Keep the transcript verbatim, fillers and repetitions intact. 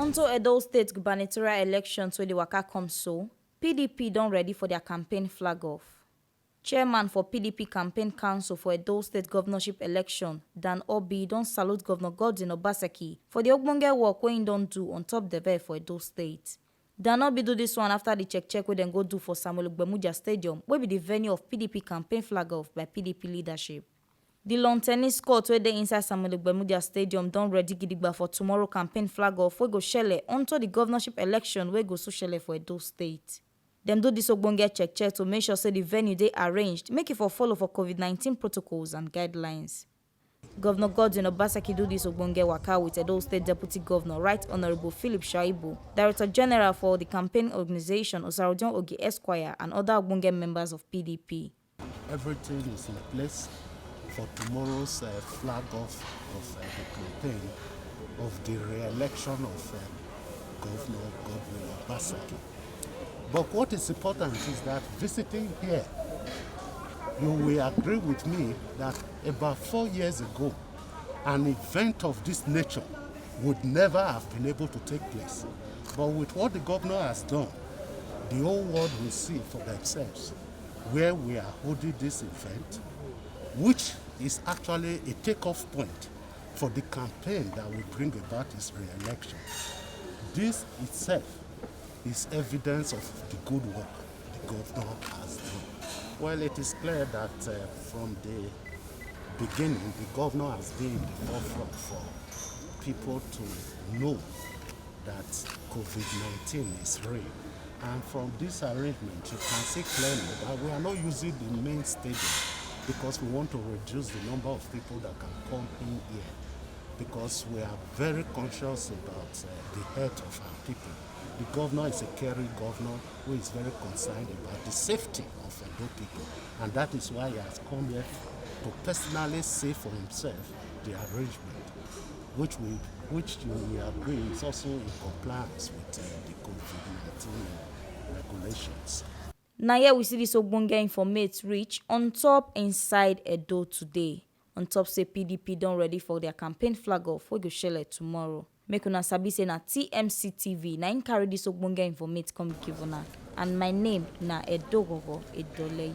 Into Edo State gubernatorial elections wey dey waka come so, P D P don ready for their campaign flag off. Chairman for P D P campaign council for Edo State governorship election, Dan Obi, don salute Governor Godwin Obaseki for the ogbonge work wey im don do on top the way for Edo State. Dan Obi do this one after the check check wey dem go do for Samuel Ogbemudia Stadium, wey be the venue of P D P campaign flag off by P D P leadership. The lawn tennis court wey dey inside Samuel Ogbemudia Stadium don ready gidigba for tomorrow campaign flag off wey go shele onto the governorship election wey go so shele for Edo State. Dem do this ogbonge check check to make sure say the venue dey arranged, make e for follow for COVID nineteen protocols and guidelines. Governor Godwin Obaseki do this ogbonge waka with Edo State Deputy Governor, Right Honorable Philip Shaibu, Director General for the campaign organization, Osarodion Ogi Esquire, and other ogbonge members of P D P. Everything is in place for tomorrow's uh, flag off of uh, the campaign of the re-election of uh, Governor Godwin Obaseki. But what is important is that visiting here, you will agree with me that about four years ago, an event of this nature would never have been able to take place. But with what the governor has done, the whole world will see for themselves where we are holding this event, which is actually a takeoff point for the campaign that will bring about his re-election. This itself is evidence of the good work the governor has done. Well, it is clear that uh, from the beginning, the governor has been in the forefront for people to know that COVID nineteen is real. And from this arrangement, you can see clearly that we are not using the main stadium because we want to reduce the number of people that can come in here, because we are very conscious about uh, the health of our people. The governor is a caring governor who is very concerned about the safety of Edo people, and that is why he has come here to personally see for himself the arrangement, which we, which we agree is also in compliance with uh, the COVID nineteen regulations. Na here we see this ogbonge informate reach on top inside Edo today. On top say P D P don ready for their campaign flag off wey go shele tomorrow. Make una sabi say na T M C T V na im carry this ogbonge informate come give una. And my name na Edogogo Edoleyi.